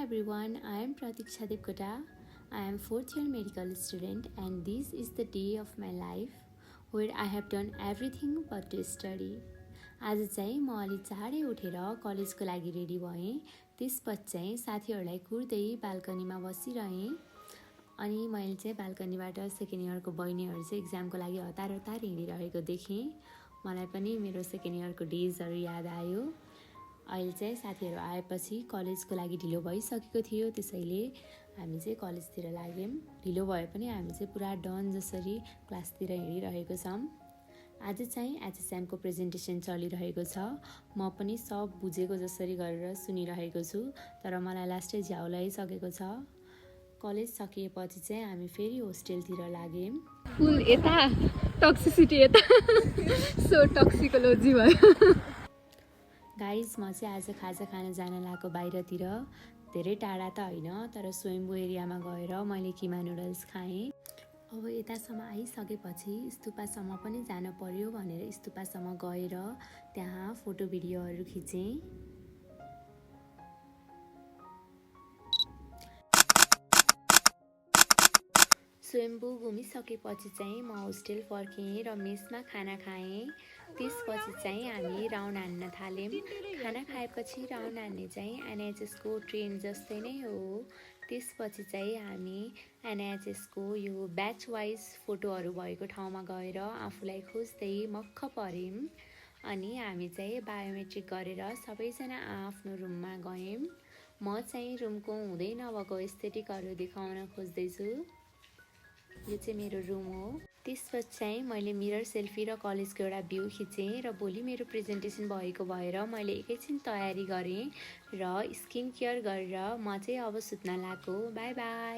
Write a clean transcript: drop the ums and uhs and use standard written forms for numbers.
everyone, I am Pratiksha Devkota. I am 4th year medical student and this is the day of my life where I have done everything but to study. आज चाहिँ म अलि चाँडै उठेर कलेजको लागि ready भएँ। त्यसपछि चाहिँ साथीहरूलाई कुर्दै बाल्कनीमा बसिरहेँ। अनि मैले चाहिँ बाल्कनीबाट सेकेन्ड इयरको बहिनीहरू चाहिँ एक्जामको लागि हतार हतार हिँडिरहेको देखेँ। मलाई पनि मेरो सेकेन्ड इयरको डेजहरू याद आयो। अहिले चाहिँ साथीहरू आएपछि कलेजको लागि ढिलो भइसकेको थियो, त्यसैले हामी चाहिँ कलेजतिर लाग्यौँ। ढिलो भए पनि हामी चाहिँ पुरा डन जसरी क्लासतिर हिँडिरहेको छौँ। आज चाहिँ एचएसएमको प्रेजेन्टेसन चलिरहेको छ। म पनि सब बुझेको जसरी गरेर सुनिरहेको छु, तर मलाई लास्टै झ्याउ लगाइसकेको छ। कलेज सकिएपछि चाहिँ हामी फेरि होस्टेलतिर लाग्यौँ। फुल यता टक्सिसिटी यता सो टक्सिकोलोजी भयो। गाइज म चाहिँ आज खाजा खान जान लागेको बाहिरतिर। धेरै टाढा त होइन, तर स्वयम्भू एरियामा गएर मैले किमा नुडल्स खाएँ। अब यतासम्म आइसकेपछि स्तुपासम्म पनि जान पर्यो भनेर स्तुपासम्म गएर त्यहाँ फोटो भिडियोहरू खिचेँ। स्वयम्भू घुमिसकेपछि चाहिँ म होस्टेल फर्केँ र मेसमा खाना खाएँ। त्यसपछि चाहिँ हामी राउन्ड हान्न थाल्यौँ। खाना खाएपछि राउन्ड हान्ने चाहिँ एनएचएसको ट्रेन जस्तै नै हो। त्यसपछि चाहिँ हामी एनएचएसको यो ब्याच वाइज फोटोहरू भएको ठाउँमा गएर आफूलाई खोज्दै मक्ख पऱ्यौँ। अनि हामी चाहिँ बायोमेट्रिक गरेर सबैजना आफ्नो रुममा गयौँ। म चाहिँ रुमको हुँदै नभएको एस्थेटिकहरू देखाउन खोज्दैछु। यो चाहिँ मेरो रुम हो। त्यसपछि चाहिँ मैले मिरर सेल्फी र कलेजको एउटा भ्यू खिचेँ र भोलि मेरो प्रेजेन्टेसन भएको भएर मैले एकैछिन तयारी गरेँ र स्किन केयर गरेर म चाहिँ अब सुत्न लागेको। By by.